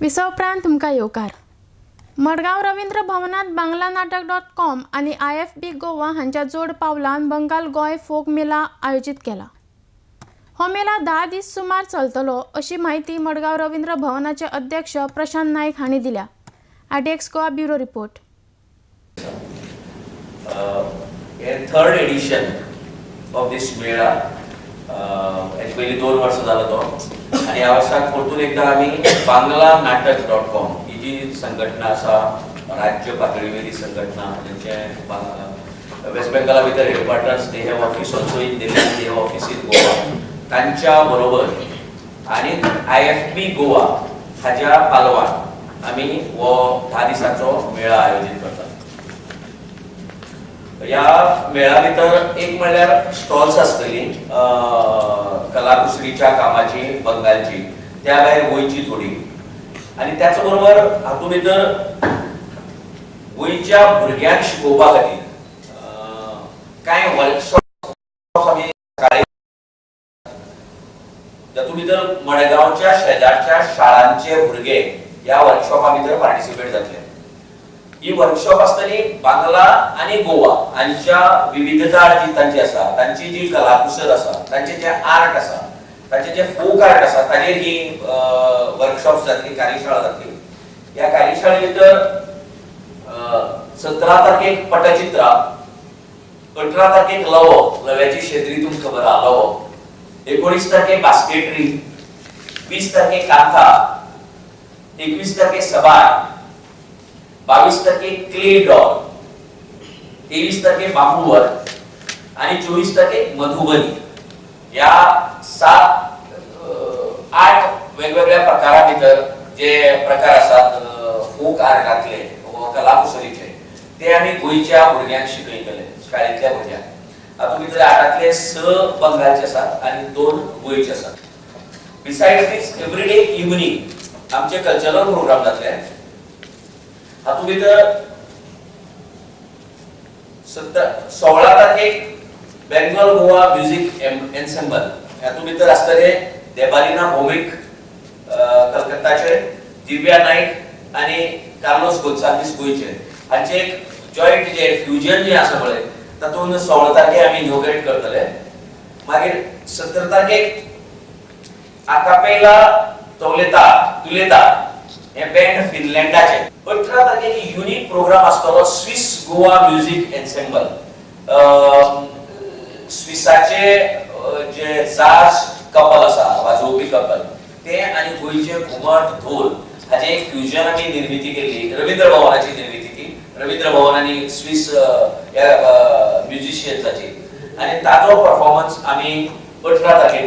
विसव उपरांत तुमकां येवकार. मडगांव रवींद्र भवनांत बांगला नाटक डॉट कॉम आनी IFB Goa हांच्या जोड पावलान बंगाल गोंय फोक मेला आयोजीत केला. हो मेला 10 दीस सुमार चलतलो अशी म्हायती मडगांव रवींद्र भवनाचे अध्यक्ष प्रशांत नायक हांणी दिल्या. RDX Goa bureau report. हे थर्ड एडिशन ऑफ दीस मेळा. हेचे पयलीं 2 वर्सां जालो तो आनी ह्या वर्साक परतून एकदां आमी बांगला नाटक डॉट कॉम ही जी संघटना आसा, राज्य पातळीवेली संघटना, जेंचे वेस्ट बेंगाला भितर headquarters, they have office also in Delhi, they have office in Goa, तांच्या बरोबर आनी IFB Goa हाज्या पालवान आमी हो 10 दिसांचो मेळा आयोजीत करतात. ह्या मेळा भितर एक म्हणल्यार स्टॉल्स आसतली कलाकुसरीच्या कामाची बंगालची, त्या भायर गोंयची थोडी, आनी त्याच बरोबर हातूंत भितर गोंयच्या भुरग्यांक शिकोवपा खातीर कांय वर्कशॉप आमी सकाळी, तातूंत भितर मडगांवच्या शेजारच्या शाळांचे भुरगे ह्या वर्कशॉपा भितर पार्टिसिपेट जातले. ही वर्कशॉप आसतली बांगला आनी गोवा हांच्या विविधता जी तांची आसा, तांची जी कलाकुसर आसा, तांचे जे आर्ट आसा, तांचे जे फोक आर्ट आसा, ताजेर ही वर्कशॉप जातली, कार्यशाळा जातली. ह्या कार्यशाळे भितर 17 तारखेक पटचित्रा, 18 तारखेक लवो, लव्याची शेत्री तुमकां खबर आहा लवो, 19 तारखेक बास्केटरी, 20 तारखेक कांथा, 21 तारखेक सबाय, 22 तारखेक क्ले डॉल, 23 तारखेक बांबू वर्क आनी 24 तारखेक मधुबनी. ह्या 7-8 वेगवेगळ्या प्रकारा भितर जे प्रकार आसात फोक आर्टांतले वा कलाकुसरीचे, ते आमी गोंयच्या भुरग्यांक शिकयतले, शाळेंतल्या भुरग्यांक. हातूंत भितर 8ांतले 6 बंगालचे आसात आनी 2 गोंयचे आसात. बिसायड दीस एवरीडे इवनींग आमचे कल्चरल प्रोग्राम जातले. हातूंत भितर 16 तारखेक बेंगॉल गोवा म्युझिक एन्सेंबल, हातूंत भितर आसतले देबालिना भौमिक कलकत्ताचे, दिव्या नायक आनी कार्लोस गोन्साल्वीस गोंयचे, हांचे एक जॉयंट जे फ्युजन जे आसा पळय तातूंत 16 तारखेक आमी इनॉग्रेट करतले. मागीर 17 तारखेक आकापेला तोलेता तुलेता हे बँड फिनलँडाचे. 18 तारखेक युनिक प्रोग्राम आसतलो स्विस गोवा म्युझिक एन्सेंबल, स्विसाचे जे जाज कपल आसा, वाजोवपी कपल, ते आनी गोंयचे घुमट धोल हाचे एक फ्युजन आमी निर्मिती केल्ली, रवींद्र भवनाची निर्मिती ती, रवींद्र भवन आनी स्विस ह्या म्युझिशियन्साची, आनी ताजो परफॉर्मन्स आमी 18 तारखेक.